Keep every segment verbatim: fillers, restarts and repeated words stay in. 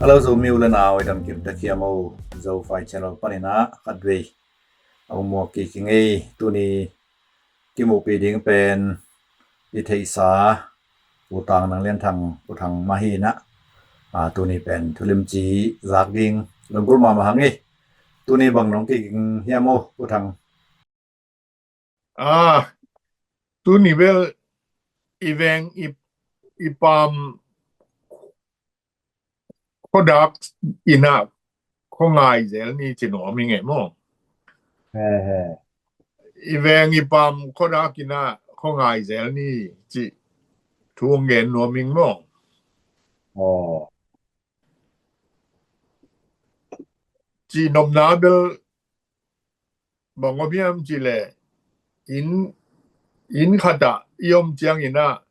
Hello, Zomi u le nau, i dam kim ta khiam o, Zo Fai Channel panin ah khatvei a muak kik hi ing ei. Tuni kimuhpih ding pen i theihsa U Tang Nang Lian Thang, U Thang mah hi in ah, a, tuni pen thulimci zak ding lunggulh mahmah hang ei. Tuni bang nong kiging hiam o, U Thang? Ah, tuni bel i veng i, i paam khuadak in ah khuangai zel ni ci nuam ing ei maw. He, he. I veng i paam khuadak in ah khuangai zel ni ci thu hong gen nuam ing maw. Aw. Ci nopna bel bang om hiam cih leh inn, inn khat ah i om ciangin ah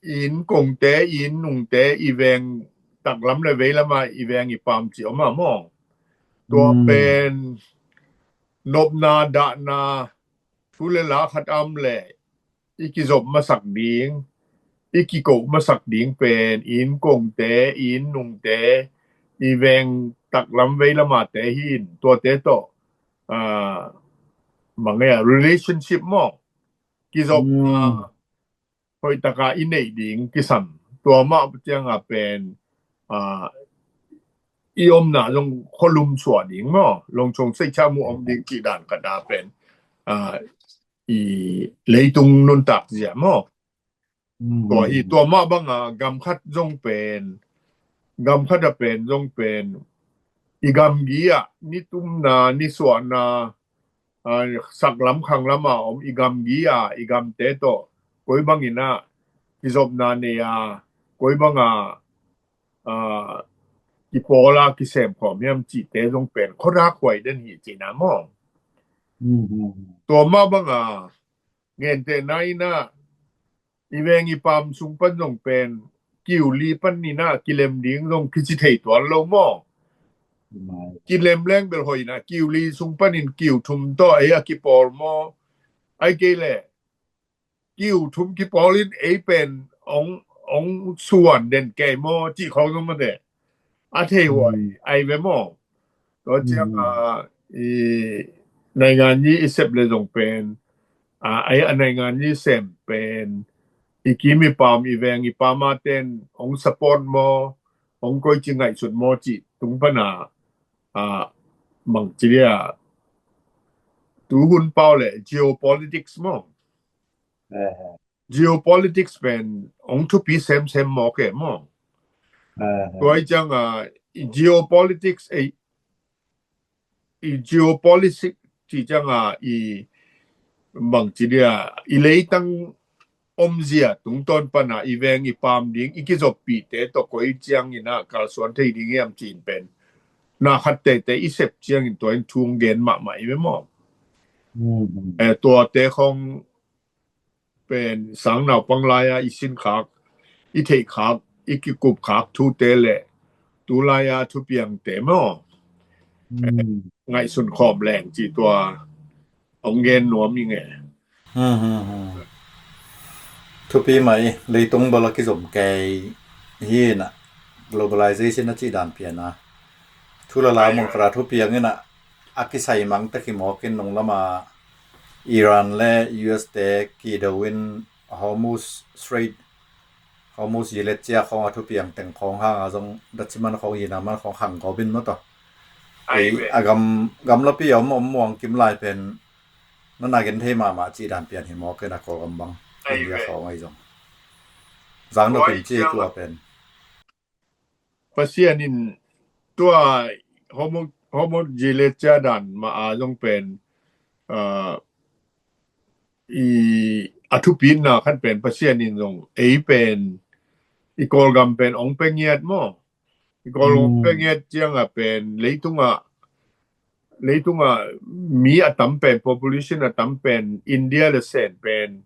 i inn kongte, i inn nungte, i veng taklam le veilam ah i veng i paam ci om ah maw. Tua pen nopna dahna thu le la khat a om leh i kizop masak ding, i kikoh masak ding pen i inn kongte, i inn nungte, i veng taklam veilam ate hi in, tuate tawh, ah, bang e, relationship maw, kizopna hoih taka i neih ding kisam. Tua mah cianga pen, ah, i omna zong khualum suah ding maw, longchong seicha mu om ding cih dan khat a pen, ah, i leitung nuntak zia maw. Tua hi, tua mah banga gam khat zong pen, gam khat a pen zong pen i gamgi ah nitumna, nisuahna, ah, saklam khanglam a om i gamgi a, i gamte tawh koi bangin ah kizopna nei a, koi banga, ah, kipawl a kisem khawm hiam cihte zong pen khuadak huai den hi cihna maw. Tua mah banga gentehna in ah i veng i paam sung pan zong pen kiu li panin ah kilem ding zong kici thei tuan lo maw. Kilem leng bel hoih in ah kiu li sung panin kiu thum tawh ei a kipawl maw. Ai kei leh kiu thum kipawl in ei pen ong, ong suan den kei maw cih khawng zong mate a thei huai ai ve maw. Tua ciang a i naingan ni i sep le zong pen, a, ai a naingan ni sem pen i kim i paam, i veng i paam a ten ong support maw, ong koi ci ngaihsut maw cih tung pana, a, mang ci dia tu hun pau le geopolitics maw. Geopolitics pen ong thupi semsem maw ke maw. Tua i ciang a i geopolitics ei, i geopolitics ci ciang a i mang ci dia i leitang omzia tungtawn pana i veng i paam ding i kizoppihte tawh koi ciangin ah kalsuan thei ding hiam cin pen na khat tete i sep ciangin tua in thu ong gen mahmah i ve maw. Eh, tuate khawng pen sang naupang lai-a i sinkhak, i theihkhak, i kikupkhak thute le tulai-a thupiangte maw. Ngaihsun khawm leng ci tua ong gen nuam i nge. Thupi mai, leitung bala kizom kei hi na, globalization a cih dan pian a. Thu le la mun khat a thupiang in a, a kisai mang tek hi mawk in nung lama Iran le U S te kido in Hormuz Strait, Hormuz yilet cia khawng a thupiang teng khawng hanga zong daciman khawng yinaman khawng hang gawbin maw taw. Ei a gam, gam lapi a om, om muang kim lai pen na na gen thei mahmah cih dan pian hi mawk in a, Kawlgam bang India khawng ahi zong zang na pin ci tua pen. Pasian in tua Hormuz, Hormuz yilet cia dan mah a zong pen, ah, i a thupitna khat pen Pasian in zong ei pen i Kawlgam pen ong pe ngiat maw. I Kawlgam ong pe ngiat ciang a pen leitung a, leitung a mi a tam pen, population a tam pen India le Sen pen,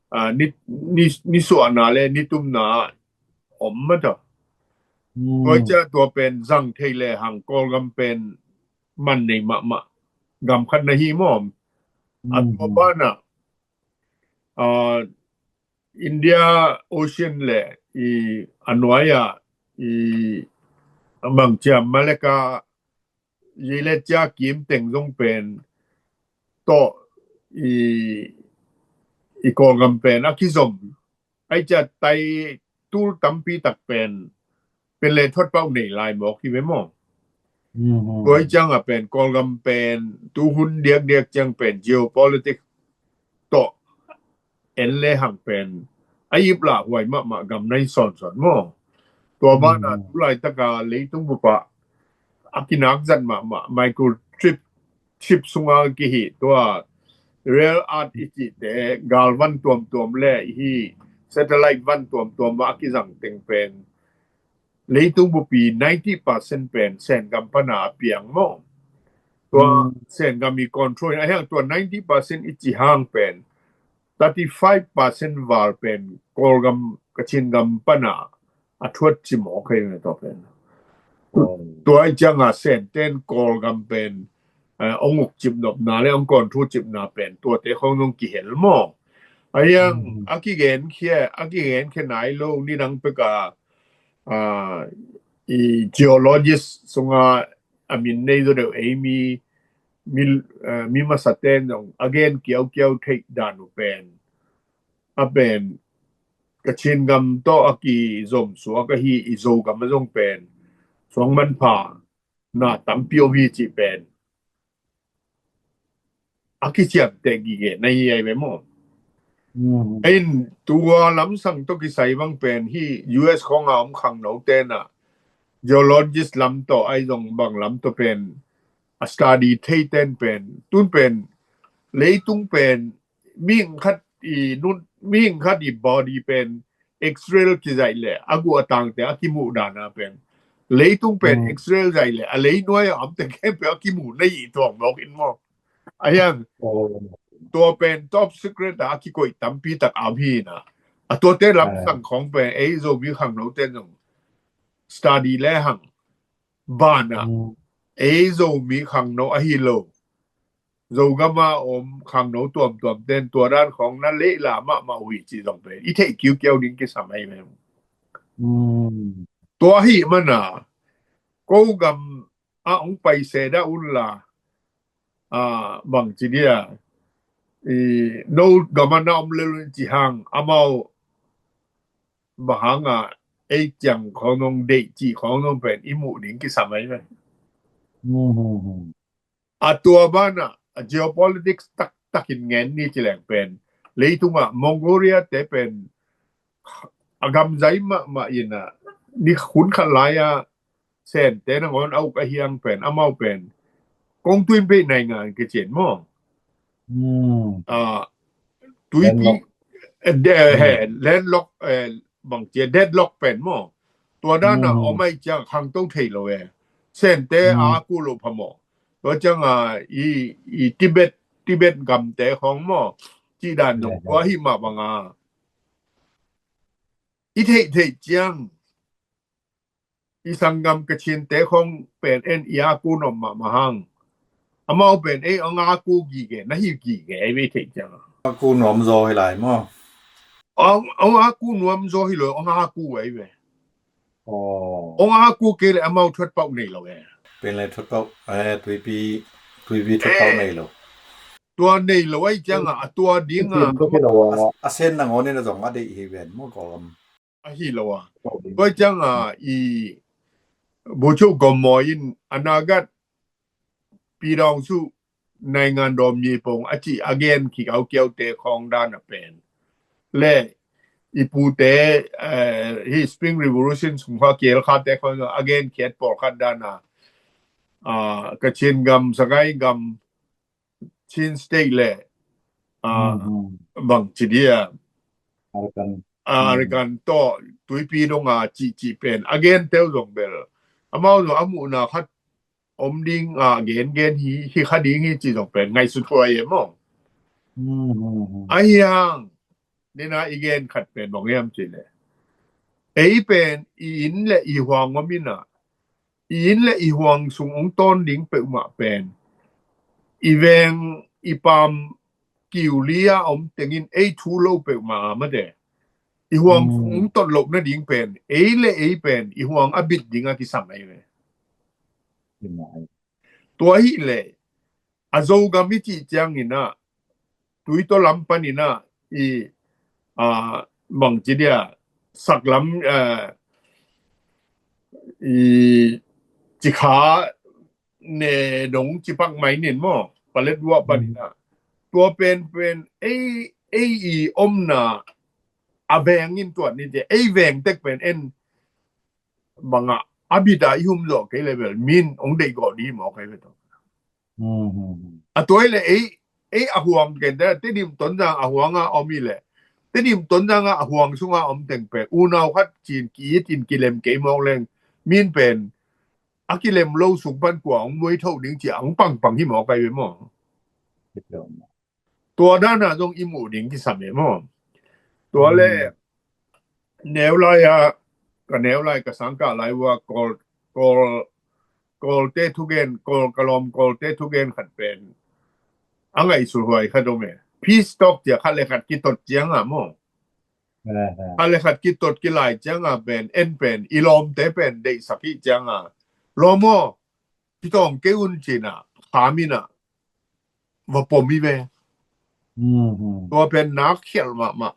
ah, ni, ni, nisuahna le nitumna om mata. Tua cia tua pen zang thei le hang Kawlgam pen man nei mahmah gam khat na hi maw. A tua pana, ah, India Ocean le i a nuai-a i Bang ciam Malacca, Yeiletia kim teng zong pen tawh i, i Kawlgam pen a kizom. Ai cia tai tul tampi tak pen pen le thuat pau nei lai mawk hi ve maw? Tua i ciang a pen Kawlgam pen tu hun diakdiak ciang pen geopolitics tawh en le hang pen a ip lah huai mahmah gam na hi sawnsawn maw? Tua banah tu laitaka leitung bupah a kinak zat mahmah microchip, chip sunga kihi tua rare earth i cihte galvan tuamtuam le ihi satellite van tuamtuam a kizang teng pen leitung bupi ninety percent pen Sengam pana a piang maw? Tua Sengam i control in a hiang tua ninety percent i ci hang pen thirty five percent val pen Kawlgam Kachin gam pana a thuat ci mawk hi ve tua pen. Tua i cianga Senten Kawlgam pen ong uk cipnopna le ong control cipna pen tuate khong zong kihel maw? A hiang a kigenkhia a kigenkhia nai lo nidang peka i geologist sunga a min nei zo deuh ei mi mi, mi masaten zong a gen kiaukiau theih dan uh pen a pen Kachin gam tawh a kizom suak ahi i Zogam a zong pen suang manpha na tampi om hi cih pen a kiciamteh gige na hi ai ve maw? In tua lamsang tawh kisai bang pen hi U S khonga om khangno tena geologist lam tawh ai zong bang lam tawh pen a study thei ten pen tun pen leitung pen mihing khat i nun mihing khat i body pen X-ray kizaih le a guh a tangte a kimuh dana pen leitung pen X-ray zaih le a leinuai a omte khempeuh a kimuh na i tuang mawk in maw? A hiang tua pen top secret a kikoih tampi tak a om hi na a tuate lamsang khong pen ei Zomi khangno ten zong study le hang bana ei Zomi khangno ahi lo Zogama om khangno tuamtuam ten tua dan khong na lehla mahmah uh hi ci zong pen i theih kiukiau ding kisam ahi ve. Tua hi mana ko gam a ong pai se dah unla bang ci dia i no gama na om lel un ci hang amau bang hanga ei ciang khong nong deih ci khong nong pen i muh ding kisam ahi ve. A tua bana a geopolitics taktakin ngen ni ci leng pen leitunga Mongolia te pen a gamzai mahmah ina ni hun khat laia Sente nangawn a uk a hiang pen amau pen kong tuin peih naingan kicin maw? Tuipi landlock bang cia deadlock pen maw? Tua dana om ai ciang khangto thei lo e. Sente a ku lo pha maw? Tua cianga i, i Tibet Tibet gamte khong maw? Ci dan dong tua hi mah banga i theih theih ciang i sanggam Kachinte khong pen en i a ku nuam mahmah hang. Amau pen ei ong a ku gige na hi gige ei vei theih ciang a ku nuam zaw hi lai maw? Ong a ku nuam zaw hi lo ong a ku ei ve. Ong a ku kei le amau thuat pauh nei lo e. Pen le thuat pauh tuipi tuipi thuat pauh nei lo. Tua nei lo ei ciang a a tua ding a a sen nangawn in a zong a deih hi ven maw ko lam. Ahi lo a. Tua ciang a i bucu gom mawi in a nagat pidawng cu naingan dawm mi pong a ci a gen kik au kiau te khawng dan a pen le i pute hi Spring Revolution sung kha kiel kha te khawng a gen khiat pawlkhat dan a Kachin gam, Sagai gam, Chin State le bang ci dia Arakan tawh tuipi donga cihcih pen a gen teu zong bel amau zong a muhna khat om ding a gen gen hi hi kha ding hi ci zong pen ngaihsut huai e maw? Ahi hang nina i gen khat pen bang hiam ci le ei pen i inn le i huang om ina i inn le i huang sung ong tawn ding peuhmah pen i veng i paam kiu li a om tengin ei thu lo peuhmah a mate i huang sung ong tot loh nading pen ei le ei pen i huang a bit ding a kisam ei ve. Tua hi leh a Zogam i cih ciangin ah, tuitaw lam panin ah, i, a, bangci dia, saklam, a, i, Cikha ne dong cipak mai nin maw, Paletwa panin ah, tua pen pen ei, ei i omna a veng in tuat ni te, ei veng tek pen en bangah a bit a i hum zawh kei leh bel min ong deih gawh dih mawk ei ve tawh. A tua hi leh ei, ei a huang ken te, Tedim Tonzang a huang a om hi leh, Tedim Tonzang a huang sunga om teng pen unau khat cin ki-it in kilem kei mawk leng, min pen a kilem lo sung pan kua ong muai tho ding ci a ong pangpang hi mawk ei ve maw. Tua dana zong i muh ding kisam e maw. Tua le neu lai a, ka neu lai ka sangkah lai ua Kawl, Kawl, Kawlte thugen, Kawl, ka lawm Kawlte thugen khat pen a ngaihsut huai khat om e. Peace talk cia khat le khat kitot cianga maw, khat le khat kitot kilai cianga pen en pen i lawmte pen deihsak hi cianga, lawm aw, kitawng kei un cina khamin ah va pom hi ve. Tua pen nak khialh mahmah.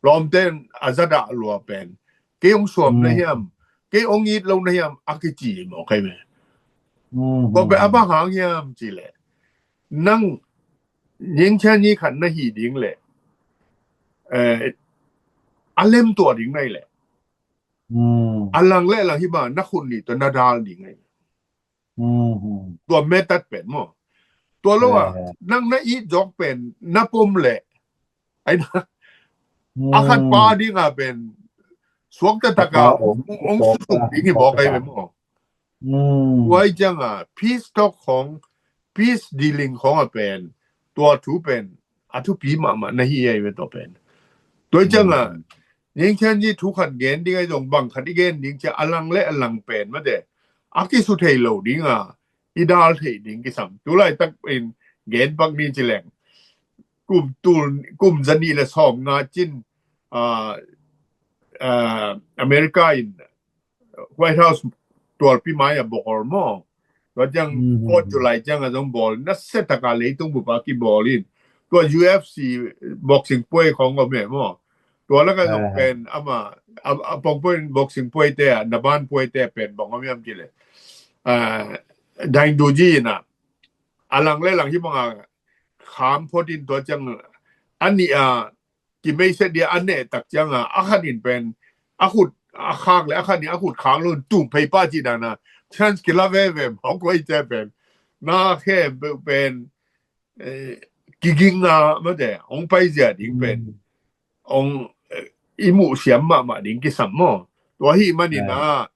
Lawmte in a zadah lua pen, kei ong suam na hiam, kei ong it lo na hiam a kici mawk ei ve. Tua pen a bang hang hiam ci leh, nang Niengciani khat na hi ding leh, eh, a lemtuah ding na hi leh, a lang le lang hi bang na khut nih tawh na dal ding na hi. Tua metat pen maw. Tua lo a nang na it zawk pen na pom leh, ai na, a khat pa dinga pen suak taktak a ong, ong susuk ding hi mawk ei ve maw. Tua hi cianga peace talk khong, peace dealing khong a pen, tua thu pen a thupi mahmah na hi ei ve tua pen. Tua hi cianga Niengciani thu khat gen ding ai zong bang khat i gen ding cia a lang le a lang pen mate a kisu thei lo dinga i dal thei ding kisam. Tulaitak in gen pak ni ci leng, kum tul, kum zanih le sawm nga cin, a, a, America in White House tualpi mai a bawl maw. Tua ciang Fourth July ciang a zong bawl, nasia taka leitung bupa kibawl in. Tua U F C boxing puai khong om e maw. Tua laka zong pen ama, a, a pongpuai boxing puai te a, na ban puai te pen bang om iam ci leh, a, daingduji in a, a lang le lang hi banga kham phot in tua ciang a nih a, kimeiset dia a neh tak cianga a khat in pen a khut a khak le a khat in a khut khak lo in tum phei pah ci dana chance kila veve mawk kua i te pen na khem pen, eh, kiginga mate ong paizia ding pen ong, eh, i muh siam mahmah ding kisam maw. Tua hi manin a,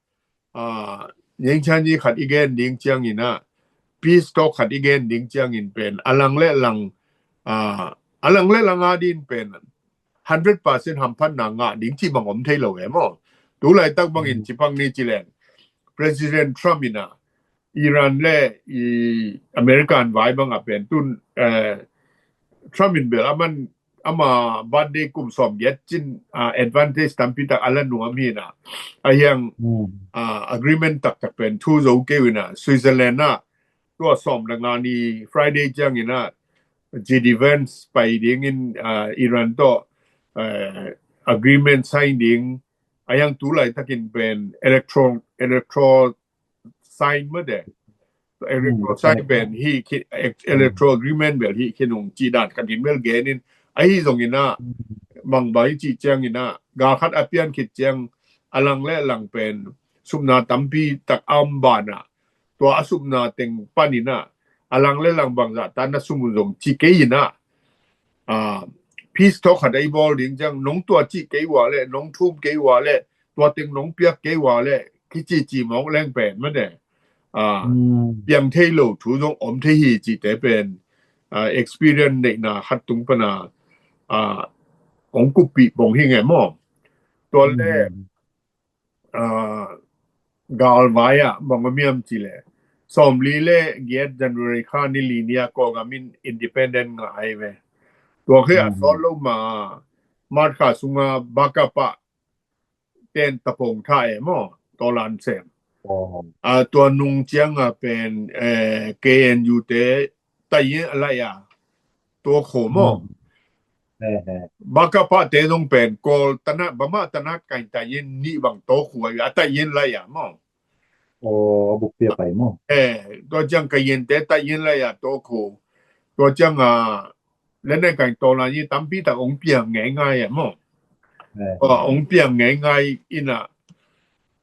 a, Niengciani khat i gen ding ciangin a, peace talk khat i gen ding ciangin pen a lang le lang, a, a lang le lang a din pen hundred percent hamphatna ngah ding ci bang om thei lo e maw. Tulaitak bangin ci pak ni ci leng, President Trump in a, Iran le i American vai banga pen tun, eh, Trump in bel aman ama birthday kum sawm giat cin, ah, advantage tampi tak a la nuam hi na. A hiang, ah, agreement taktak pen thu zo kei uh hi na. Switzerland ah tua sawm le nga ni Friday ciangin ah J D Vance pai dingin, ah, Iran tawh, eh, agreement sign ding. A hiang tulaitakin pen electro, electro sign mate. Electro sign pen hi khi, electro agreement bel hi khi nung ci dan khat in bel genin. Ahi zongin ah, bang bai ci ciangin ah, gal khat a pian khit ciang, a lang le lang pen supna tampi tak a om banah, tua a supna teng panin ah, a lang le lang bangzah tan na sum uh zong ci kei in ah, ah, peace talk khat a i bawl ding ciang, nong tua cih kei ua le, nong thum kei ua le, tua teng nong piak kei ua le, kici ci mawk leng pen mate, ah, piang thei lo thu zong om thei hi cite pen, ah, experience neihna khat tung pana, ah, ong kuppih bong hi nge maw. Tua le, ah, galvai ah bang a miam ci le, sawmli le giat January kha ni li ni a Kawlgam in independent ngah ai ve. Tua khi a sawt lo ma, March kha sunga bakapa ten tapong tha e maw, tawlan sem. Tua nung ciang a pen K N U te tai in a lai a, tua kho maw. Baka pah te zong pen Kawl tanat, Bama tanat kain tai in nih bang tua kho a tai in lai a maw. Tua ciang ka yente tai in lai a tua kho. Tua ciang a lene kain tua lai in tampi tak ong piang ngeingai a maw. Ong piang ngeingai in a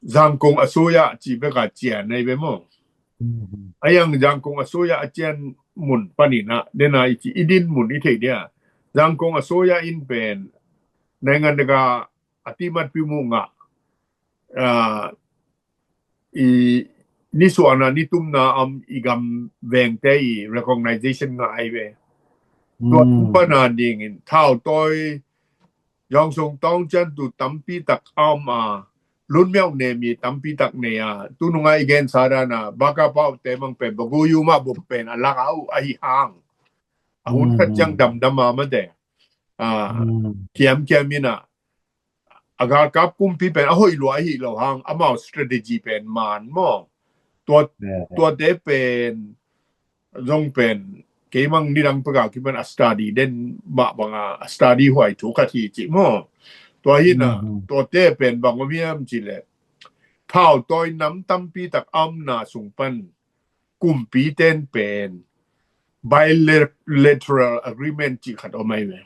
Zangkong a suya ci bek a cian nei be maw. A yang Zangkong a suya a cian mun panin a dena i ci i din mun i thei dia. Zangkong a suya in pen naingan deka a timat pimu nga i nisuana nitumna am i gam vengte i recognition nga ai ve. Tua pana dingin thau toi Yawngsung tawng cian tu tampi tak a om a, lunmiau ne mi tampi tak ne a, tu nunga i gen sa dan a baka pau te mang pen bagu yu ma buk pen a lak a uh ahi hang. A hun khat ciang damdam a mate a kiamkiam in a, a galkap kumpi pen a hoih lua ahi lo hang, amau strategy pen man maw. Tua tuate pen zong pen keimang nidang peka kipan a study den mah banga a study huai thu khat hi ci maw. Tua hi na tuate pen bang om hiam ci le, thau toi nam tampi tak a omna sung pan kumpi ten pen bilateral agreement ci khat om ai ve.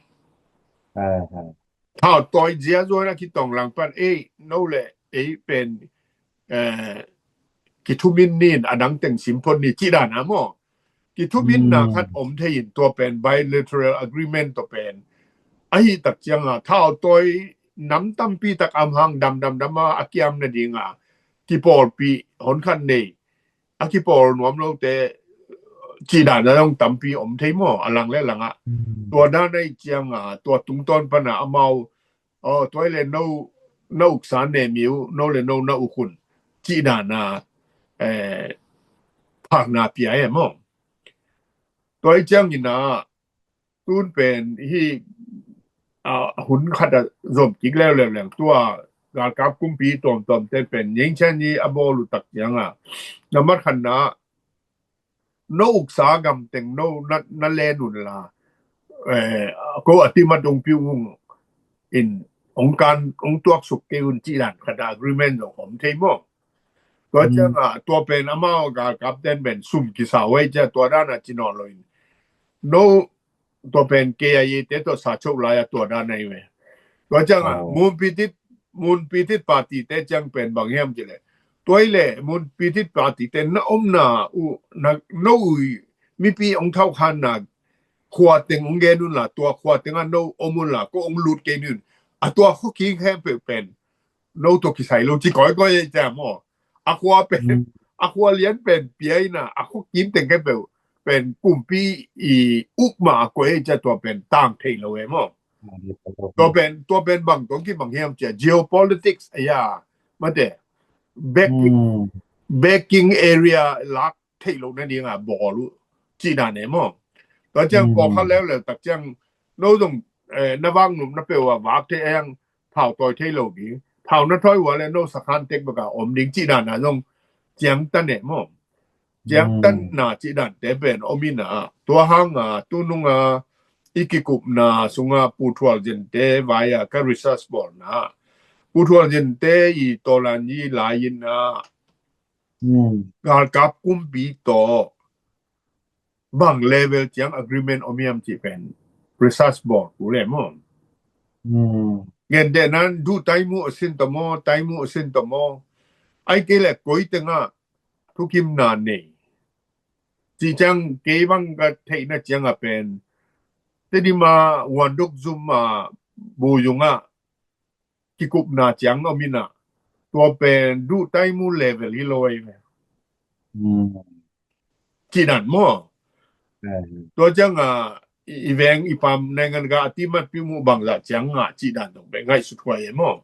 Thau toi zia zuan a kitong lang pan ei no le ei pen kithumin nin a dang teng simpon ni ci dan a maw. Kithumin na khat om thei in tua pen bilateral agreement tua pen ahi tak ciang a thau toi nam tampi tak am hang damdam dam a a kiam na ding a kipawlpi hon khat nei a kipawl nuam lote ci dan a dong tampi om thei maw a lang le lang a. Tua dan a i ciang a tua tungtawn pan a amau aw tua i le no na uksa ne miu no le no na ukhun ci dan a phakna pia e maw. Tua i ciang in a tun pen hi a hun khat a zom kik leuleu leng tua galkap kumpi tuamtuam te pen nyengchan i a bawl uh tak ciang a na mat khan na no uksa gam teng no na len un la ko a timat ung piu ung in ong kan ong tuak suk kei un ci dan khat a agreement zong om thei maw. Tua ciang a tua pen amau galkap ten pen sum kisa huai cia tua dan a ci nawn lo in no tua pen K I A te tua sa chok lai a tua dan a i ve. Tua ciang a munpitit munpitit party te ciang pen bang hiam ci le tua i le munpitit party te na omna uh na no ui mipi ong thau khan na khua teng ong gen un la tua khua teng a no om un la ko ong lut kei nun a tua khuaking hem peuh pen no tua kisai lo ci koi koi e cia maw. A khua pen a khua lian pen pia in a a khuaking teng kei peuh pen kumpi i ukma a koi e cia tua pen tang thei lo e maw. Tua pen tua pen bang tong ki bang hiam cia geopolitics a ya mate backing backing area lak thei lo na ding a bawl uh ci dan e maw. Tua ciang pawlkhat leuleu tak ciang no zong na vak nuam na peuh a vak thei a yang thau toi thei lo ding thau na thoi ua le no sakhan tek baka om ding ci dan a zong ciang tan e maw. Ciang tan na ci dan te pen om in a tua hang a tu nung a i kikupna sunga puthual zin te vai a ka research bawl na puthual zin te i tawlan i lai in a galkap kumpi tawh bang level ciang agreement om hiam ci pen research bawl ku le maw. Ngen de nan du taimu a sin ta maw taimu a sin ta maw. Ai kei le koi teng a thukimna nei ci ciang kei bang ka theihna ciang a pen te di ma wanduk zum a bu yung a kikupna ciang om in a tua pen du taimu level hi lo ai ve. Ci dan maw. Tua ciang a i veng i pam naingan ka a timat pimu bangza ciang a ci dan dong pen ngaihsut huai e maw.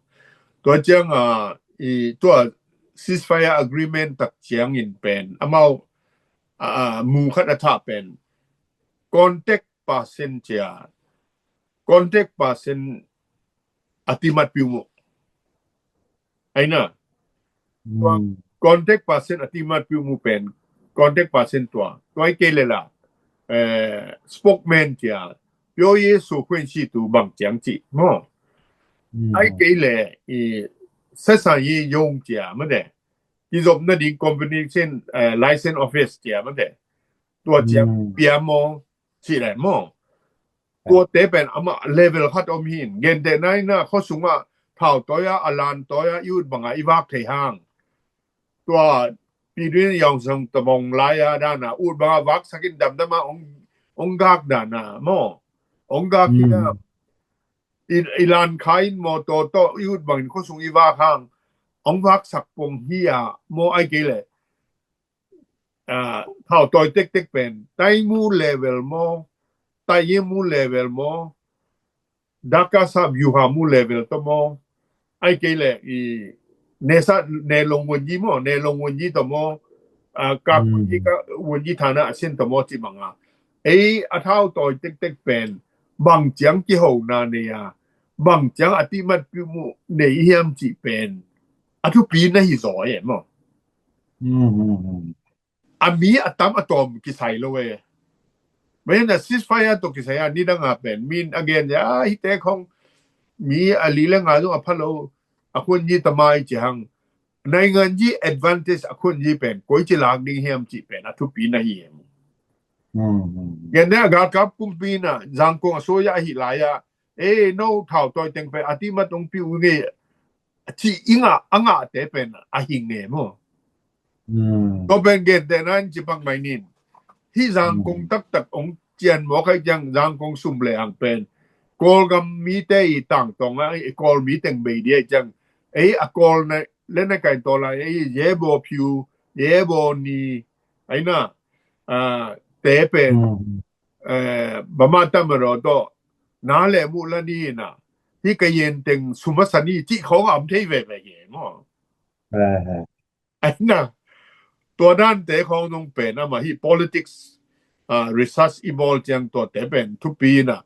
Tua ciang a i tua ceasefire agreement tak ciang in pen amau mu khat a thah pen contact person cia contact person a timat pimu. Aina tua contact person a timat piu mu pen contact person tua, tua i kei le la, eh, spokesman tia, pio Yesu khuin si tu bang ciang ci mo. Ai kei le i sasa yi yong tia ma de. Kizopna ding company sin, eh, license office tia ma de. Tua ciang pia mo ci le mo. Tuate pen amah level khat om hin. Gente nai na khuasungah thau tawi a, a lan tawi a i ut bangah i vak thei hang. Tua pidin yong sang tabong lai a dana ut bangah vak sakin damdama ong, ong gak dana mo. Ong gak hi na. I, i lan khain mo to to i ut bangin khuasung i vak hang. Ong vak sak pong hi a mo ai kei le. Ah, thau tawi tektek pen tai mu level mo, tai ye mu level mo, daka sa biu ha mu level to mo. Ai kei le i nesa ne long won yi mo, ne long won yi to mo. Ah, ka won yi ka won yi thana a sin to mo ci banga. Ei a thau tawi tektek pen bang ciang kihona ne ya, bang ciang a timat piu mu ne i hiam ci pen a thupi na hi zaw e mo. A mi a tam a tawm kisai lo e. Mai na ceasefire to kisai a ni dang a pen min again ya hi te khong mi a li le nga zong a phalo a khun yi tamai ci hang. Nai ngan yi advantage a khun yi pen koi ci lak ding hiam ci pen a thupi na hi em. Gen ne a galkap kumpi na zangkong a soya a hi lai a. E no thau tawi teng pen a timat ong piu nge ci i ngah a ngahte pen a hing nge mo. Ko pen gente nan ci pak mai nin. Hi zangkong taktak ong cian mo khai ciang zangkong sum le ang pen. Kawlgam mite i tangtong a i Kawl mi teng bei dia ciang. Ei a Kawl na le na kai to la ei ye bo phiu ye bo ni. Ai na. Ah, te pen. Eh, bama tamaro to. Na le mu la ni na. Hi ka yen teng suma sani ci khong am thei ve ve ye mo. Ai na, tua dante khong nong pen ama hi politics, ah, research i bol ciang tuate pen thupi na.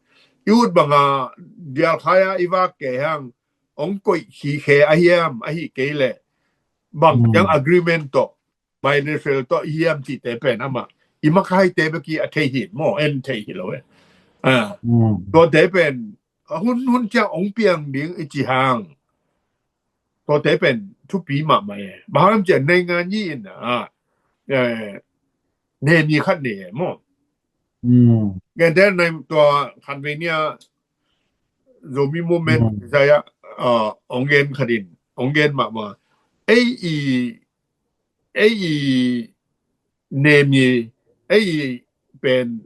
I ut banga dial khaya i vak ke hang ong koih khi khe a hiam a hi kei le. Bang ciang agreement to. Bilateral to i hiam cite pen ama. I makaite beki a thei hi mo en thei hi lo e. Ah, tuate pen a hun hun ciang ong piang ding i ci hang. Tuate pen thupi mahmah e. Baham cian nei nga ni in a. Eh, ne ni khat ne mo. Gen te nai tua khan ve nia Zomi movement zaya, uh, ong gen khat in, ong gen mahmah. Ei i, ei i ne mi, ei i pen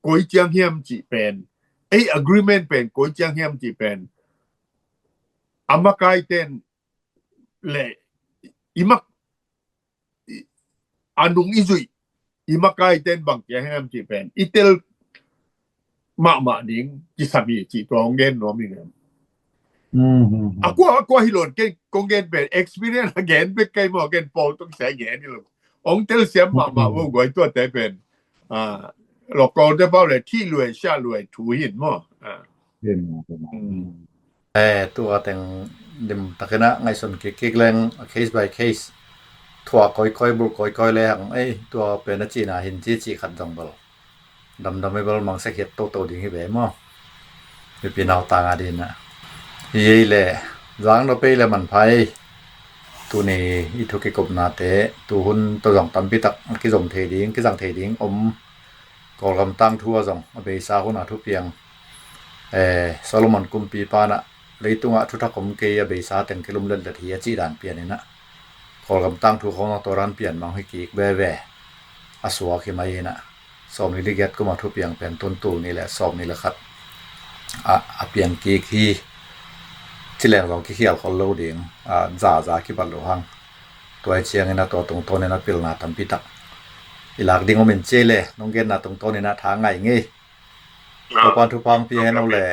koi ciang hiam ci pen. Ei agreement pen koi ciang hiam ci pen. A makai ten le i mak a nung i zuih i makai ten bang kia hiam ci pen i tel mahmah ding kisam hi ci tua ong gen nuam hi ngam. A kua a kua hi lon ken kong gen pen experience a gen bek kai mo ken pawl tung sia gen hi lo. Ong tel siam mahmah vo guai tuate pen. Ah, lokol te pau le thi luai sia luai thu hin mo. Ah. Eh, tua teng dim takin a ngaihsun kik kik leng a case by case. Tua koi koi bul koi koi le hang ei tua pen a cina hin ci ci khat dong bal. Dam dam i bal mang sek hiat to to ding hi ve mo. Mipi nau tanga dina. Hi ei le zang no pei le man phai. Tuni i thu kikupna te tu hun to zong tampi tak kizom thei ding kizang thei ding om. Kawlgam tangthu a zong a beisa hun a thupiang. Eh, Solomon kumpipa na leitungah thuthak om kei a beisa teng kilum letlet hi a cih dan pian ina. Kawlgam tangthu khong a tawran pian mang hi kik veve. A suak hi mai ina. Sawmli ligiat kuma thupiang pen tuntul ni le sawmli le khat. A, a piang kik hi. Cileng zong kikhial khol lo ding. A, za za kibat lo hang. Tua ciangin a tua tungtawn in a pilna tampi tak i lak ding om in ci le nong genna tungtawn in a tha ngai ngei. Topan thupha hong pia hen o le.